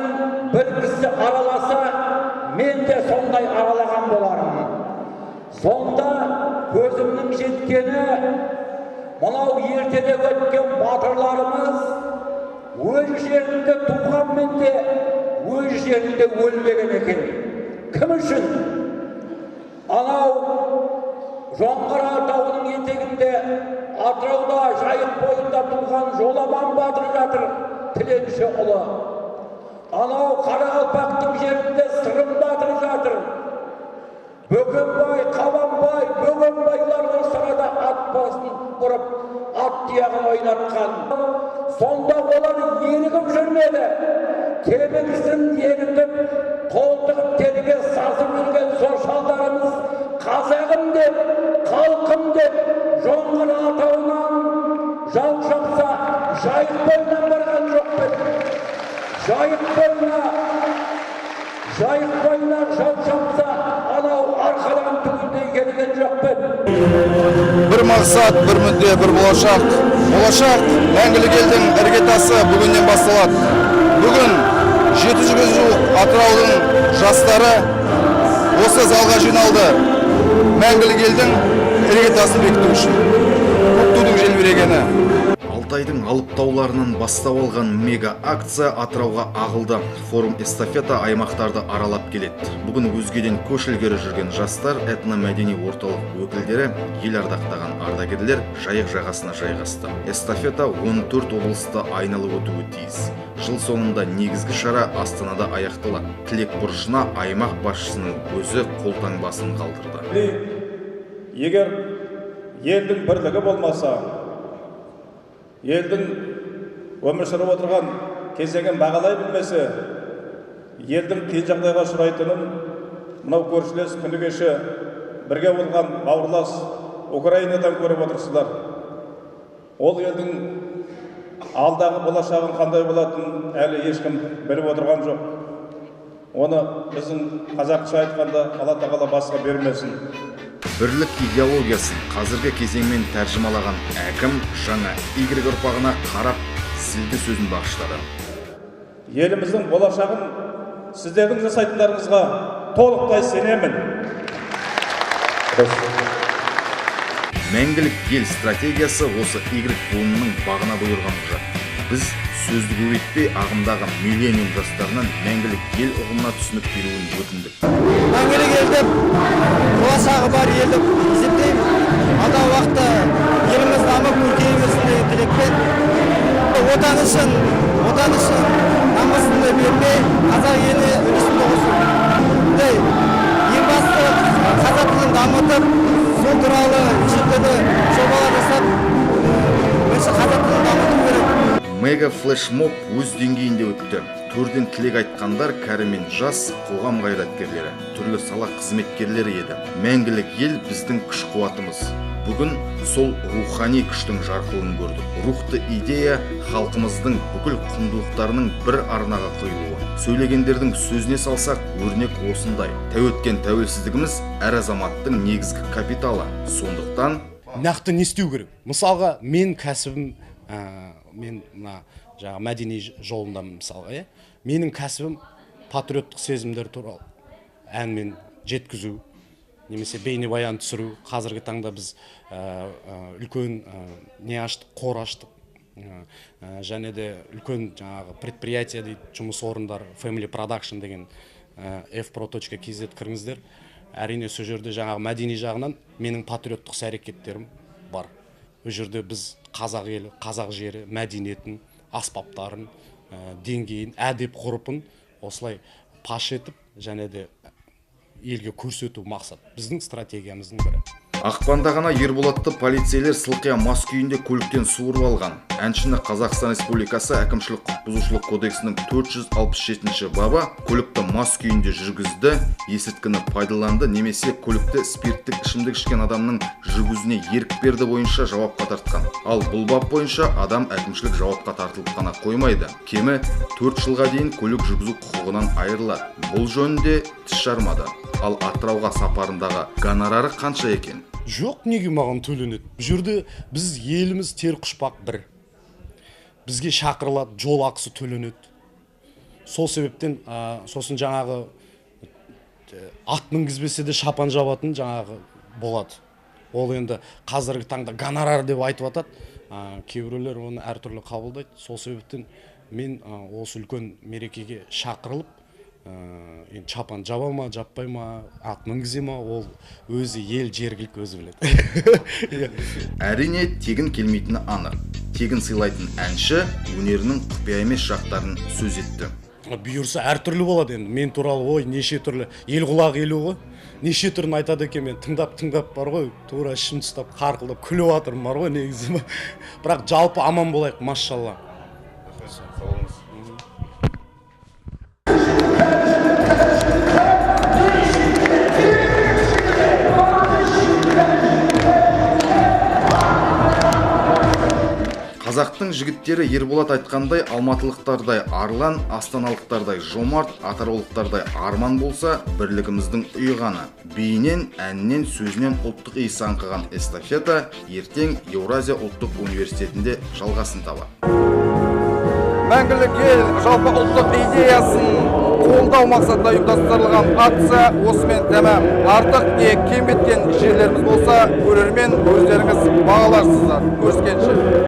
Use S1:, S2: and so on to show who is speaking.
S1: Сарайын бір кісі араласа, мен де сондай аралаған болармын. Сонда көзімнің жеткені, мынау ертеде өткен батырларымыз өз жерінде туғанмен де өз жерінде өлмеген екен. Кім үшін? Анау Жоңғар тауының етегінде, Атырауда, Жайық бойында туған Жоламан батыр жатыр, Тіленші ұлы. Анау Қарақалпақтың жерінде Сырым батыр жатыр. Бөкенбай, Қабанбай, Бөгенбайлар осы арада ат басын бұрып, ат тұяғын ойнатқан. Сонда олар ерігіп жүрмеді. Кемігісін ерітіп, қолтығып терге сасып жүрген сол шалдарымыз қазағым деп, халқым деп, Жоңғар атауынан жау шапса, Жайық бойынан барған жоқпын. Жайық бойына, Жайық бойына жау шапса, анау арқадан түгелдей келген жоқпын.
S2: Бір мақсат, бір мүдде, бір болашақ. Болашақ мәңгілік елдің іргетасы бүгіннен басталады. Бүгін 700-ге жуық Атыраудың жастары осы залға жиналды. Мәңгілік елдің іргетасын бекіту үшін. Көк тудың желбірегені.
S3: Алтайдың алып тауларынан бастау алған мега акция Атырауға ағылды. Форум эстафета аймақтарды аралап келеді. Бүгін өзгеден көш ілгері жүрген жастар, этномәдени орталық өкілдері, ел ардақтаған ардагерлер Жайық жағасына жайғасты. Эстафета 14 облысты айналып өтуі тиіс. Жыл соңында негізгі шара Астанада аяқталады. Тілек бұрышына аймақ басшысының өзі қолтаңбасын қалдырды.
S4: Егер елдің бірлігі болмаса, елдің өмір сүріп отырған кезеңін бағалай білмесе, елдің қиын жағдайға ұшырайтынын мынау көршілес, күні кеше бірге болған бауырлас Украинадан көріп отырсыздар. Ол елдің алдағы болашағын қандай болатынын әлі ешкім біліп отырған жоқ. Оны біздің қазақша айтқанда, Алла Тағала басқа бермесін.
S3: Бірлік идеологиясын қазіргі кезеңмен тәржімалаған әкім жаңа Y ұрпағына қарап зілді сөзін бағыштады.
S4: Еліміздің болашағын сіздердің жасайтындарыңызға толықтай сенемін.
S3: Мәңгілік ел стратегиясы осы Y буынының бағына бұйырған құжат. Біз сөзді көбейтпей, ағымдағы миллениум жастарынан мәңгілік ел ұғымына түсінік беруін өтіндік.
S5: Мәңгілік ел деп, болашағы бар ел деп есептеймін. Алдағы уақытта еліміз дамып, көркейе берсін деген тілекпен, Отан үшін, Отан үшін намысымды бермей, қазақ еліне үлесімді қосу. Ең басты қазақ тілін дамытып, сол туралы неше түрлі жобалар жасап, бірінші қазақ тілін дамыту керек.
S3: Мега флешмоб өз деңгейінде өтті. Төрден тілек айтқандар кәрі мен жас, қоғам қайраткерлері, түрлі сала қызметкерлері еді. Мәңгілік ел — біздің күш қуатымыз. Бүгін сол рухани күштің жарқылын көрдік. Рухты идея — халқымыздың бүкіл құндылықтарының бір арнаға құйылуы. Сөйлегендердің сөзіне салсақ, өрнек осындай. Тәу еткен тәуелсіздігіміз — әр азаматтың негізгі капиталы. Сондықтан
S6: нақты не істеу керек? Мысалға, мен кәсібім, мен мына жаңағы мәдени жолындамын мысалға, иә. Менің кәсібім — патриоттық сезімдер туралы әнмен жеткізу немесе бейнебаян түсіру. Қазіргі таңда біз үлкен не аштық, қор аштық, және де үлкен жаңағы предприятие дейді, жұмыс орындар, Family Production деген, fpro.kz кіріңіздер. Әрине, сол жерде жаңағы мәдени жағынан менің патриоттық іс әрекеттерім бар. Ол жерде біз қазақ елі, қазақ жері мәдениетін, аспаптарын, деңгейін, әдеп ғұрпын осылай паш етіп және де елге көрсету мақсат, біздің стратегиямыздың бірі.
S3: Ақпанда ғана Ерболатты полицейлер сылқия мас күйінде көліктен суырып алған. Әншіні Қазақстан Республикасы Әкімшілік құқық бұзушылық кодексінің 467 бабы, көлікті мас күйінде жүргізді, есірткіні пайдаланды немесе көлікті спирттік ішімдік ішкен адамның жүргізуіне ерік берді бойынша жауапқа тартқан. Ал бұл бап бойынша адам әкімшілік жауапқа тартылып қана қоймайды. Кемі 4 жылға дейін көлік жүргізу құқығынан айырылады. Бұл жөнінде тіс жармады. Ал Атырауға сапарындағы гонорары қанша екен?
S6: Жоқ, неге маған төленеді? Бұл жерде біз еліміз тер құшпақ бір. Бізге шақырылады, жол ақысы төленеді. Сол себептен сосын жаңағы ат мінгізбесе де шапан жабатын жаңағы болады. Ол енді қазіргі таңда гонорар деп айтып атады. Кейбіреулер оны әртүрлі қабылдайды. Сол себептен мен осы үлкен мерекеге шақырылып, енді шапан жаба ма, жаппай ма, ат мінгізе ма, ол өзі ел жергілікті өзі біледі.
S3: Әрине, тегін келмейтіні анық. Тегін сыйлайтын әнші өнерінің құпия емес жақтарын сөз етті.
S6: Бұйырса әртүрлі болады енді. Мен туралы ой неше түрлі, ел құлағы елу ғой. Неше түрін айтады екен, мен тыңдап бар ғой, тура ішім ұстап қарқылдап күліп жатырмын бар ғой негізі. Бірақ жалпы аман болайық, машалла.
S3: Қазақтың жігіттері Ерболат айтқандай, алматылықтардай арлан, астаналықтардай жомарт, атыраулықтардай арман болса, бірлігіміздің ұйығаны. Биінен, әнінен, сөзінен ұлттық иіс аңқыған эстафета ертең Еуразия ұлттық университетінде жалғасын табады.
S2: Мәңгілік ел жалпы ұлттық идеясын қолдау мақсатында ұйымдастырылған акция осымен тәмам. Артық не кем біткен жерлеріміз болса, көрермен өздеріңіз бағаларсыздар. Көріскенше.